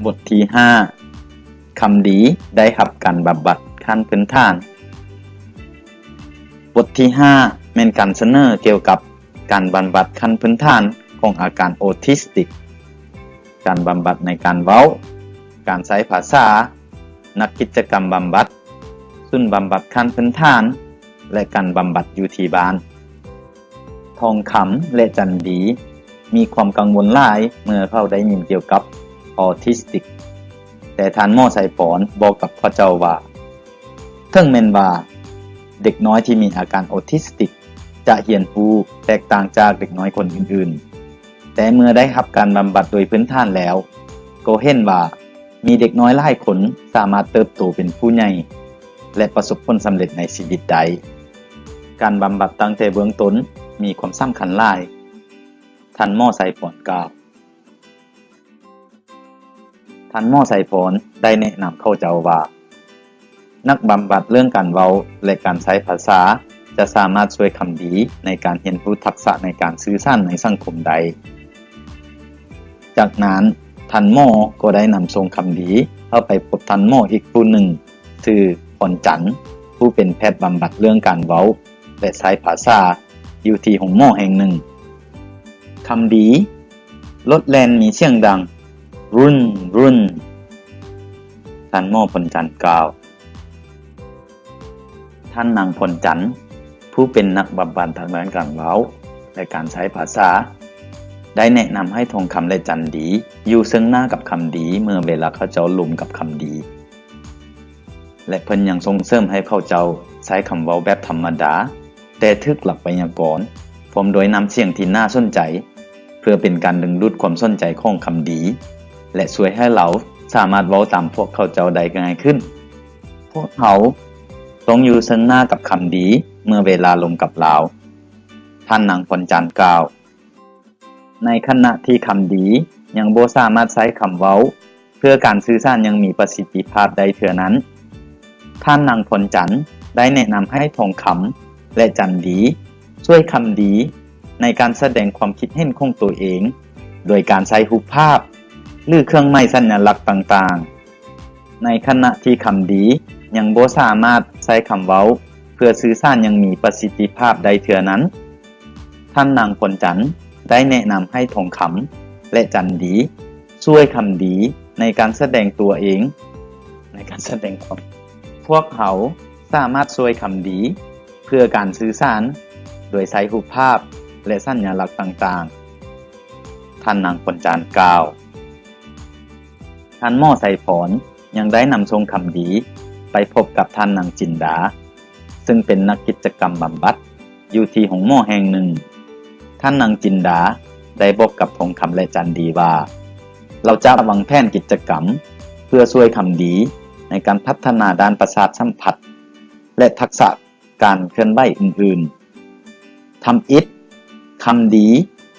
ບົດທີຫ້າ ຄຳດີໄດ້ຮັບການບຳບັດຂັ້ນພື້ນຖານ. ບົດທີຫ້າ ແມ່ນການສະເໜີກ່ຽວກັບການບຳບັດຂັ້ນພື້ນຖານຂອງອາການໂອທິສຕິກ, ການບຳບັດໃນການເວົ້າ, ການໃຊ້ພາສາ, ນັກກິດຈະກຳບຳບັດ, ສູນບຳບັດຂັ້ນພື້ນຖານ ແລະ ການບຳບັດຢູ່ທີ່ບ້ານ. ທອງຄຳ ແລະ ຈັນດີ ມີຄວາມກັງວົນຫຼາຍເມື່ອເຂົາໄດ້ຍິນກ່ຽວກັບອອທິສຕິກ, ແຕ່ທ່ານໝໍໄຊພອນບອກກັບເຂົາເຈົ້າວ່າ ເຖິງແມ່ນວ່າເດັກນ້ອຍທີ່ມີອາການອອທິສຕິກຈະຮຽນຮູ້ແຕກຕ່າງຈາກເດັກນ້ອຍຄົນອື່ນໆ, ແຕ່ເມື່ອໄດ້ຮັບການບຳບັດໂດຍພື້ນຖານແລ້ວ, ກໍເຫັນວ່າ ມີເດັກນ້ອຍຫຼາຍຄົນສາມາດເຕີບໂຕເປັນຜູ້ໃຫຍ່ ແລະ ປະສົບຜົນສຳເລັດໃນຊີວິດໄດ້. ການບຳບັດຕັ້ງແຕ່ເບື້ອງຕົ້ນມີຄວາມສຳຄັນຫຼາຍ, ທ່ານໝໍໄຊພອນກ່າວ. ທ່ານໝໍໄຊພອນໄດ້ແນະນຳເຂົາເຈົ້າວ່າ ນັກບຳບັດເລື່ອງການເວົ້າ ແລະ ການໃຊ້ພາສາ ຈະສາມາດຊ່ວຍຄຳດີໃນການຮຽນຮູ້ທັກສະໃນການສື່ສານໃນສັງຄົມໄດ້. ຈາກນັ້ນ, ທ່ານໝໍກໍໄດ້ນຳສົ່ງຄຳດີເຂົ້າໄປພົບທ່ານໝໍອີກຜູ້ໜຶ່ງ, ຊື່ພອນຈັນ, ຜູ້ເປັນແພດບຳບັດເລື່ອງການເວົ້າ ແລະ ໃຊ້ພາສາ ຢູ່ທີ່ໂຮງໝໍແຫ່ງໜຶ່ງ. ຄຳດີ, ລົດແລ່ນມີສຽງດັງ ຣຶ້ນ, ຣຶ້ນ, ທ່ານໝໍພອນຈັນກ່າວ. ທ່ານນາງພອນຈັນ, ຜູ້ເປັນນັກບຳບັດທາງດ້ານການເວົ້າ ແລະ ການໃຊ້ພາສາ, ໄດ້ແນະນຳໃຫ້ທອງຄຳ ແລະ ຈັນດີ ຢູ່ເຊິ່ງໜ້າກັບຄຳດີ ເມື່ອເວລາເຂົາເຈົ້າລົມກັບຄຳດີ ແລະ ເພິ່ນຍັງສົ່ງເສີມໃຫ້ເຂົາເຈົ້າໃຊ້ຄຳເວົ້າແບບທຳມະດາ, ແຕ່ຖືກຫຼັກໄວຍາກອນ, ພ້ອມດ້ວຍນ້ຳສຽງທີ່ໜ້າສົນໃຈ, ເພື່ອເປັນການດຶງດູດຄວາມສົນໃຈຂອງຄຳດີ ແລະ ຊ່ວຍໃຫ້ລາວສາມາດເວົ້າຕາມພວກເຂົາເຈົ້າໄດ້ງ່າຍຂຶ້ນ. ພວກເຮົາຕ້ອງຢູ່ເຊິ່ງໜ້າກັບຄຳດີເມື່ອເວລາລົມກັບລາວ, ທ່ານນາງພອນຈັນກ່າວ. ໃນຂະນະທີ່ຄຳດີຍັງບໍ່ສາມາດໃຊ້ຄຳເວົ້າເພື່ອການສື່ສານຢ່າງມີປະສິດທິພາບໄດ້ເທື່ອນັ້ນ, ທ່ານນາງພອນຈັນໄດ້ແນະນຳໃຫ້ທອງຄຳ ແລະ ຈັນດີ ຊ່ວຍຄຳດີໃນການສະແດງຄວາມຄິດເຫັນຂອງຕົວເອງ ໂດຍການໃຊ້ຮູບພາບ ຫຼື ເຄື່ອງໝາຍສັນຍາລັກຕ່າງໆ. ໃນຂະນະທີ່ຄຳດີຍັງບໍ່ສາມາດໃຊ້ຄຳເວົ້າເພື່ອສື່ສານຢ່າງມີປະສິດທິພາບໄດ້ເທື່ອນັ້ນ, ທ່ານນາງພອນຈັນໄດ້ແນະນຳໃຫ້ທອງຄຳ ແລະ ຈັນດີ ຊ່ວຍຄຳດີໃນການສະແດງຕົວເອງ, ໃນການສະແດງຄວາມ. ພວກເຮົາສາມາດຊ່ວຍຄຳດີເພື່ອການສື່ສານໂດຍໃຊ້ຮູບພາບ ແລະ ສັນຍາລັກຕ່າງໆ, ທ່ານນາງພອນຈັນກ່າວ. ທ່ານໝໍໄຊພອນຍັງໄດ້ນຳສົ່ງຄຳດີໄປພົບກັບທ່ານນາງຈິນດາ, ເຊິ່ງເປັນນັກກິດຈະກຳບຳບັດຢູ່ທີ່ໂຮງໝໍແຫ່ງໜຶ່ງ. ທ່ານນາງຈິນດາໄດ້ບອກກັບທອງຄຳ ແລະ ຈັນດີວ່າ ລາວຈະວາງແຜນກິດຈະກຳເພື່ອຊ່ວຍຄຳດີໃນການພັດທະນາດ້ານປະສາດສຳຜັດ ແລະ ທັກສະ ການເຄື່ອນໄຫວອື່ນໆ. ທຳອິດ, ຄຳດີ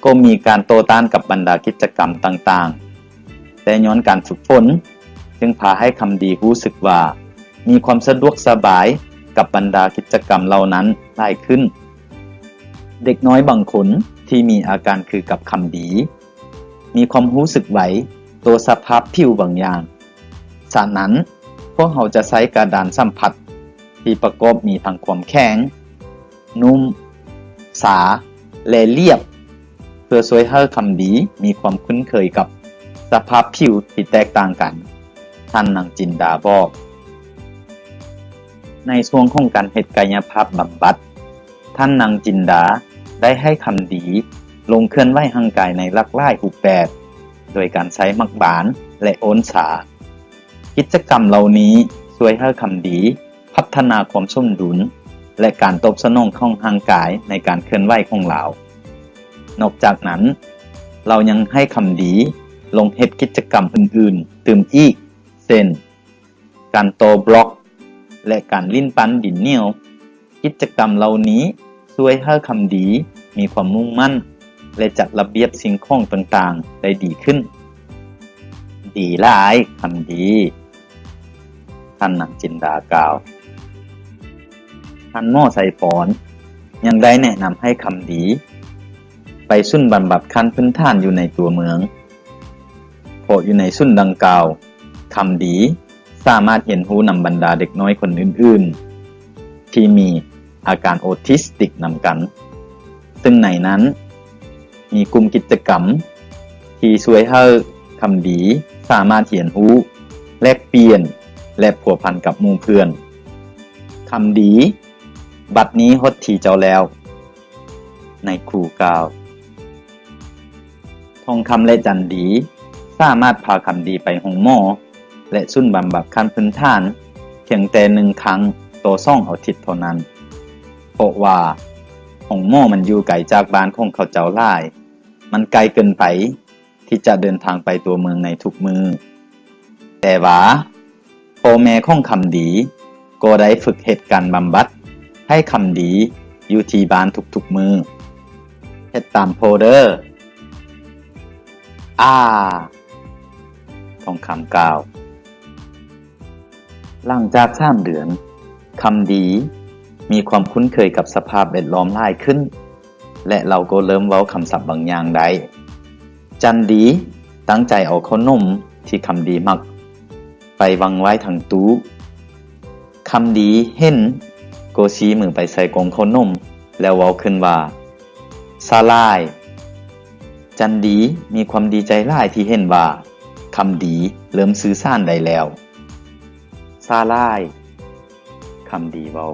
ກໍມີການຕໍ່ຕ້ານກັບບັນດາກິດຈະກຳຕ່າງໆ, ແຕ່ຍ້ອນການຝຶກຝົນຈຶ່ງພາໃຫ້ຄຳດີຮູ້ສຶກວ່າມີຄວາມສະດວກສະບາຍກັບບັນດາກິດຈະກຳເຫຼົ່ານັ້ນຫຼາຍຂຶ້ນ. ເດັກນ້ອຍບາງຄົນທີ່ມີອາການຄືກັບຄຳດີ ມີຄວາມຮູ້ສຶກໄວຕໍ່ສະພາບຜິວບາງຢ່າງ. ສະນັ້ນ, ພວກເຮົາຈະໃຊ້ກະດານສຳຜັດທີ່ປະກອບມີທັງຄວາມແຂງ, ນຸ້ມ, ຊາ ແລະ ລຽບ ເພື່ອຊ່ວຍໃຫ້ຄຳດີມີຄວາມຄຸ້ນເຄີຍກັບສະພາບຜິວທີ່ແຕກຕ່າງກັນ, ທ່ານນາງຈິນດາບອກ. ໃນຊ່ວງຂອງການເຮັດກາຍະພາບບຳບັດ, ທ່ານນາງຈິນດາໄດ້ໃຫ້ຄຳດີລົງເຄື່ອນໄຫວຮ່າງກາຍໃນຫຼາກຫຼາຍຮູບແບບ, ໂດຍການໃຊ້ໝາກບານ ແລະ ໂອນຊາ. ກິດຈະກຳເຫຼົ່ານີ້ຊ່ວຍໃຫ້ຄຳດີພັດທະນາຄວາມສົມດຸນ ແລະ ການຕອບສະໜອງຂອງຮ່າງກາຍໃນການເຄື່ອນໄຫວຂອງລາວ. ນອກຈາກນັ້ນ, ລາວຍັງໃຫ້ຄຳດີລົງເຮັດກິດຈະກຳອື່ນໆຕື່ມອີກ, ເຊັ່ນ ການຕໍ່ບລັອກ ແລະ ການຫຼິ້ນປັ້ນດິນໜຽວ. ກິດຈະກຳເຫຼົ່ານີ້ຊ່ວຍໃຫ້ຄຳດີມີຄວາມມຸ່ງໝັ້ນ ແລະ ຈັດລະບຽບສິ່ງຂອງຕ່າງໆໄດ້ດີຂຶ້ນ. ດີຫຼາຍ, ຄຳດີ, ທ່ານນາງຈິນດາກ່າວ. ທ່ານໝໍໄຊພອນຍັງໄດ້ແນະນຳໃຫ້ຄຳດີໄປສູນບຳບັດຂັ້ນພື້ນຖານຢູ່ໃນຕົວເມືອງ. ພ າະຢູ່ໃນສູນດັ່ງກ່າວ, ຄຳດີສາມາດຮຽນຮູ້ນຳບັນດາເດັກນ້ອຍຄົນອື່ນໆ ທີ່ມີອາການໂອທິສຕິກນຳກັນ, ຊຶ່ງໃນນັ້ນມີກຸ່ມກິດຈະກຳທີ່ຊ່ວຍໃຫ້ຄຳດີສາມາດຮຽນຮູ້, ແລກປ່ຽນ ແລະ ພົວພັນກັບໝູ່ເພື່ອນ. ຄຳດີ, ບັດນີ້ຮອດທີເຈົ້າແລ້ວ, ນາຍຄູກ່າວ. ທອງຄຳ ແລະ ຈັນດີສາມາດພາຄຳດີໄປໂຮງໝໍ ແລະ ສູນບຳບັດຂັ້ນພື້ນຖານພຽງແຕ່ໜຶ່ງຄັ້ງຕໍ່ສອງອາທິດເທົ່ານັ້ນ, ເພາະວ່າໂຮງໝໍມັນຢູ່ໄກຈາກບ້ານຂອງເຂົາເຈົ້າຫຼາຍ, ມັນໄກເກີນໄປທີ່ຈະເດີນທາງໄປຕົວເມືອງໃນທຸກມື້. ແຕ່ວ່າ ພໍ່ແມ່ຂອງຄຳດີກໍໄດ້ຝຶກເຮັດການບຳບັດໃຫ້ຄຳດີຢູ່ທີ່ບ້ານທຸກໆມື້. ເຮັດຕາມພໍ່ເດີ. ອາ ທອງຄຳກ່າວ. ຫຼັງຈາກສາມເດືອນ, ຄຳດີມີຄວາມຄຸ້ນເຄີຍກັບສະພາບແວດລ້ອມຫຼາຍຂຶ້ນ ແລະ ລາວກໍເລີ່ມເວົ້າຄຳສັບບາງຢ່າງໄດ້. ຈັນດີຕັ້ງໃຈເອົາເຂົ້າໜົມທີ່ຄຳດີໝັກໄປວາງໄວ້ທາງຕູ້. ຄຳດີເຫັນກໍຊີ້ມືໄປໃສ່ກ່ອງເຂົ້າໜົມ ແລ້ວເວົ້າຂຶ້ນວ່າ, ສາຫຼ່າຍ. ຈັນດີມີຄວາມດີໃຈຫຼາຍທີ່ເຫັນວ່າຄຳດີເລີ່ມສື່ສານໄດ້ແລ້ວ. ສາຫຼ່າຍ, ຄຳດີເວົ້າ.